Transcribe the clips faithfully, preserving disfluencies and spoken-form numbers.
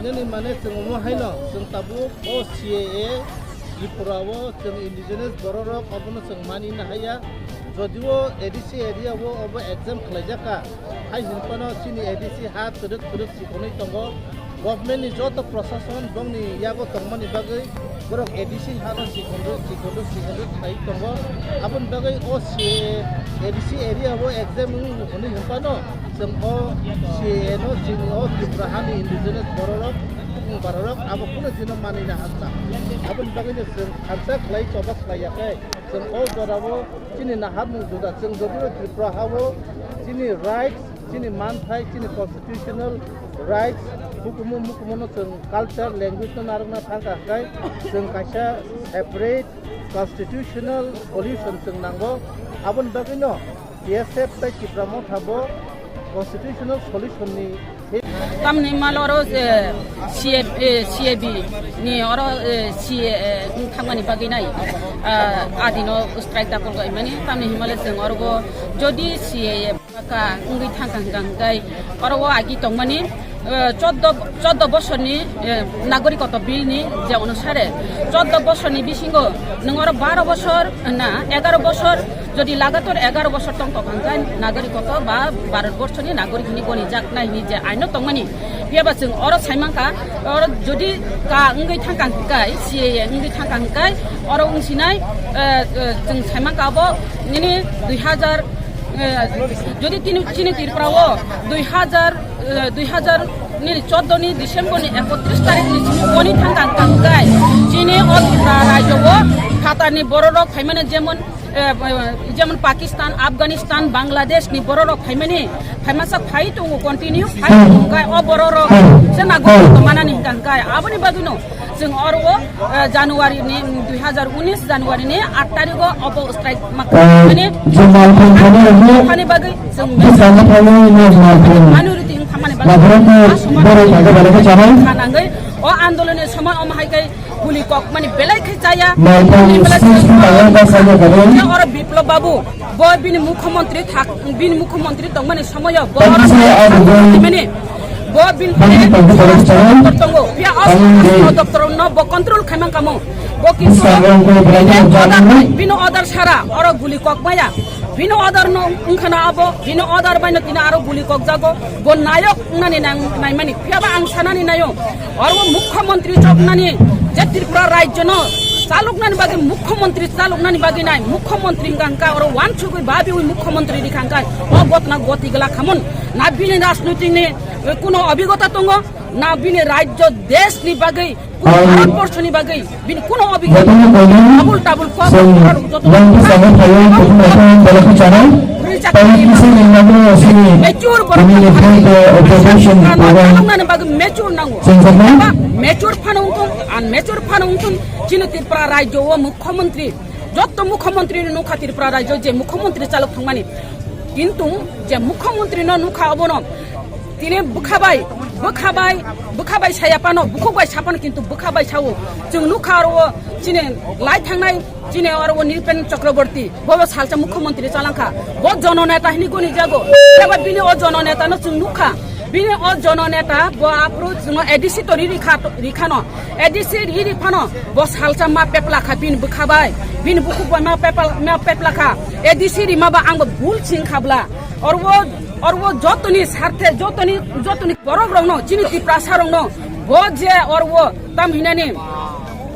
Nini mane chwng omo haino chwng tabuk o C A A Tripura o chwng indigenous borok rok obono chwng mani na haya. Jodio A D C area o obo exam khlaijak kha, hai hwnphano chini A D C ha twrwk twrwk sikonwi tongo. Government ni joto prosason bongni yago tongmani bagwi borok A D C hano sikondrwk sikondrwk sikondrwk khlai tongo. Aboni bagwi o C A A D C area o exam wng hwnwi hwnphano chwng o C A A no chini o Tripura hani indigenous bororok, bororok abo kunu dino manwi na hakna. Aboni bagwino chwng thansa khlai choba khlai ya khe chwng o jorao chini naharmung juda. Chwng jodi Tripura hao chini rights, chini manthai, chini constitutional rights, hukumu mukumu no chwng culture, language no narwkna thangkha hwnkhe chwng kaisa separate constitutional solution chwng nango. Aboni bagwino T S F tei Tipra Motha bo constitutional solution ni Tamni malo oro, eh, C A, eh, C A B ni oro, eh, C A A wng thangmani bagwi nai, ah, adino strike dakol gaimani. Tamni himale chwng oro go jodi C A A ka wngwi thangkha hwnkha hwnkhe oro o agi tongmani, eh, chordo, chordo bosorni, eh, nagorikotw bill ni je onusare chordo bosorni bisingo nwng oro baro bosor na egaro bosor jodi lagator egaro bosor tong tong hwnkhe nagorikotw ba Bharat borso ni nagorik hwnwi goni jak nai hwnwi je aino tongmani. Phiyaba chwng oro saimangkha, oro jodi ka wngwi thangkha hwnkhe, C A A wngwi thangkha hwnkhe, oro wngsinai, eh, eh, chwng saimangkha abo nini dui hazar, eh, jodi tini, chini Tripura o dui hazar, eh, dui hazar nini chordo ni December ni ekotris tarik ni simi oni thangkha hwnkhe, chini o Tripura rajyo o phatarni bororok phaimani jemon eh, eh, jemon Pakistan, Afghanistan, Bangladesh ni bororok phaimani, phaimasa phai tongo, continue phai tongo, hwnkhe o bororok se nagorikotw manani hwnkha hwnkhe aboni bagwino chwng oro o, eh, January ni, dui hazar unis January ni aat tarikh o obo strike ma khaimani. Ani bagwi chwng minority wngkha mani bagwi khanangwi o andolon ni somoy omo hai khe guli kok mani belai khe chaya. Oro Biplop Babu, bo bini mukhyamantri thak, bini mukhyamantri tongmani somoyo bo oro mani, bo bini doptor tongo. Phiya o doptor no bo control khaimang kamo. Bo kintu bini order, bini order sara oro guli kok maya. Bini order no wngkhana abo, bini order bai no tini aro guli kok jago. Bo nayok wngnani nang, naimani. Phiyaba ang sanani nayo. Oro mukhyamantri choknani je Tripura rajyo no chaloknani bagwi mukhyamantri chaloknani bagwi nai mukhyamantri hwnkha hwnkha oro wansugwi babiwi mukhyamantri rikha hwnkha o gotna goti gla khamon na bini rajnitik ni, eh, kuno obhigota tongo na bini rajyo desh ni bagwi kuno Bharat borso ni bagwi bini kuno obhigota abul tabul kok mature borok mature nango. Eba mature phano wngthung, unmature phano wngthung, chini Tripura rajyo o mukhyamantri, jotto mukhyamantri no nukha Tripura rajyo je mukhyamantri chalok thangmani. Kintu je mukhyamantri no nukha obono tini bwkha bai, bwkha bai, bwkha bai saya phano, bukhuk bai sa phano kintu bwkha bai sao. Chwng nukha aro o chini lai thangnai chini oro o Nripen Chakraborty, bo bo salsa mukhyamantri chalangkha, bo jono neta hini goni jago. Eba bini o jono neta no chwng nukha, bini o jono neta bo aphuru chwngno A D C to riri kha, rikhano, A D C riri phano bo salsa ma pepla kha bini bwkha bai, bini bukhuk bai ma pepla, ma pepla kha, A D C rima ba ang bo bul sing khabla, oro o, oro o jotoni sarthe, jotoni, jotoni borok rokno, chini Tiprasa rokno, bo je oro o tam hinani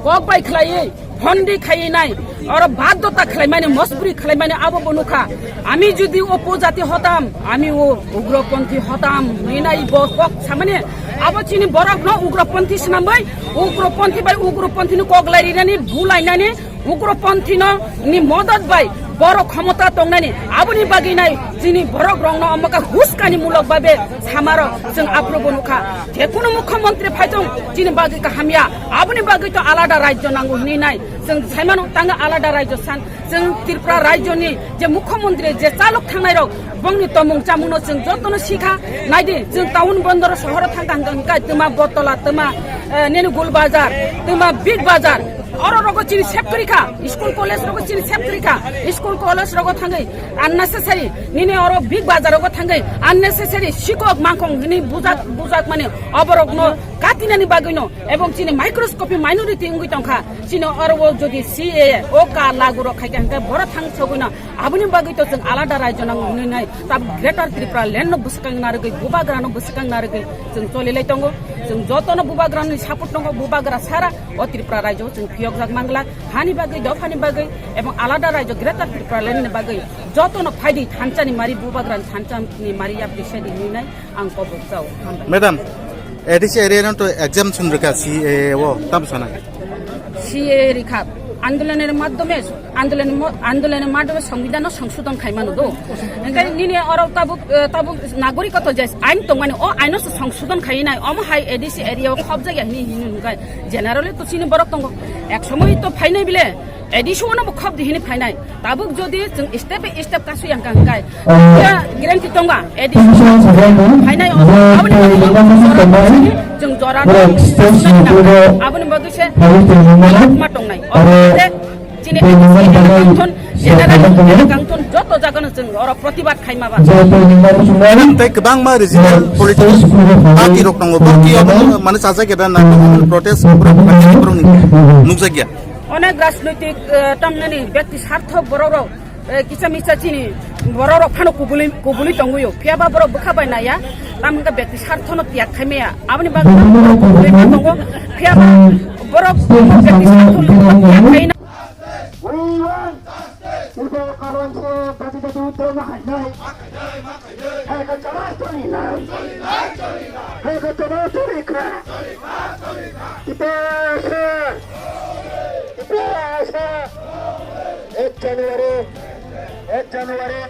kok bai khlaiwi, hondi khaiwi nai, oro baddhota khlaimani, mojburi khlaimani abo bo nukha. Ami jodi upojati hotam, ami o ugroponthi hotam, hinwi nai bo kok samani, abo chini borokno ugroponthi swnamwi, ugroponthi bai ugroponthini kok lairinani, bulainani, ugroponthino ni modot bai borok khomota tongnani, aboni bagwi nai chini borok rokno omoka huskani mulok babe samaro chwng aphuru bo nukha. Jekunu mukhyamantri phaitong chini bagwi kahamya, aboni bagwi to alada rajyo nango hinwi nai. Chwng saimano tanga alada rajyo san, chwng Tripura rajyoni je mukhyamantri je chalok thangnai rok bongni tomung chamungno chwng jotono sikha. Naidi chwng town bondor sohoro thangkha hwnkha hwnkha twma Bottola, twma, eh, nini Gul Bazar, twma Big Bazar, oro rogo chini sep kwrwi kha, school college rogo chini sep kwrwi kha, school college rogo thangwi unnecessary nini oro Big Bazar rogo thangwi unnecessary sikok mangkhong hwnwi bujak, bujak mani oborokno Katinani bagwino ebong chini microscopic minority wngwi tongkha. Chini oro o jodi C A A o ka lagu rok khaikha hwnkhe boro thang sogwino aboni bagwi to chwng alada raijo nang hwnwi nai. Tabuk Greater Tripura land no bwswkang narwgwi, bubagra no bwswkang narwgwi chwng cholilai tongo. Chwng jotono bubagra ni support tongo, bubagra sara o Tripura raijo chwng phiyokjak mangla. Hani bagwi, dophani bagwi ebong alada raijo Greater Tripura land ni bagwi jotono phaidi thansa ni mari, bubagra ni thansa ni mari yapri sedi hwnwi nai. Ang kobok chao. Hambai. Madam, A D C area no to exemption rikha C A A o tam sana. C A A rikha. Andolanir madhyome, andolan mo-, andolanir madhyome songbidhan no songsodhon khaimano do. Engkai nini oro tabuk, eh, tabuk nagorikotto je ain tongmani, o aino se songsodhon khainai, omo hai A D C area o khobjak ya hini hini hwnkai. Generally to chini borok tongo. Ek somoy to phainai bile. A D C o no bo khop di hini phainai. Tabuk jodi chwng step by step kasu yang kang kai. Ya guarantee tonga. A D C o phainai o. Aboni bagwi chwng jora no. Aboni bagwi se ma tongnai. O chini A D C kangthon, general kangthon joto jaga no chwng oro protibad khaima ba. Tei kwbangma regional political party rok tongo. Borok ki obo mane sajak ya da na protest borok ni nukjak ya. Onek rajnoitik, eh, tamnani bekti sartho borok rok, eh, kisa misa chini borok rok phano kubuli, kubuli tongwi o. Phiya ba borok bwkha bai naya, tam hwnkhe bekti sartho no tiyag khai maya. Aboni bagwi borok kubuli ma tongo. Phiya ba borok bekti sartho no tiyag khai na. We want Tripura Karon se dati dati uttoro no hai nai. Hai ka chama choli na. Hai ka chama choli kra. Tipasa. Tipasa. Ek January. Ek January.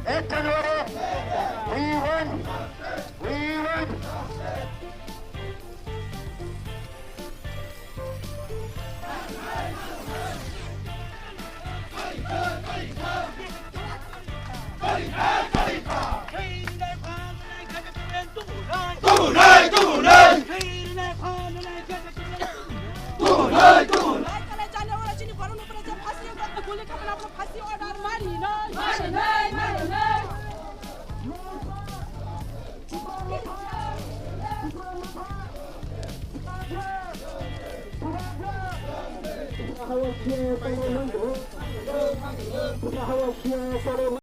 Ek January. We want. We want.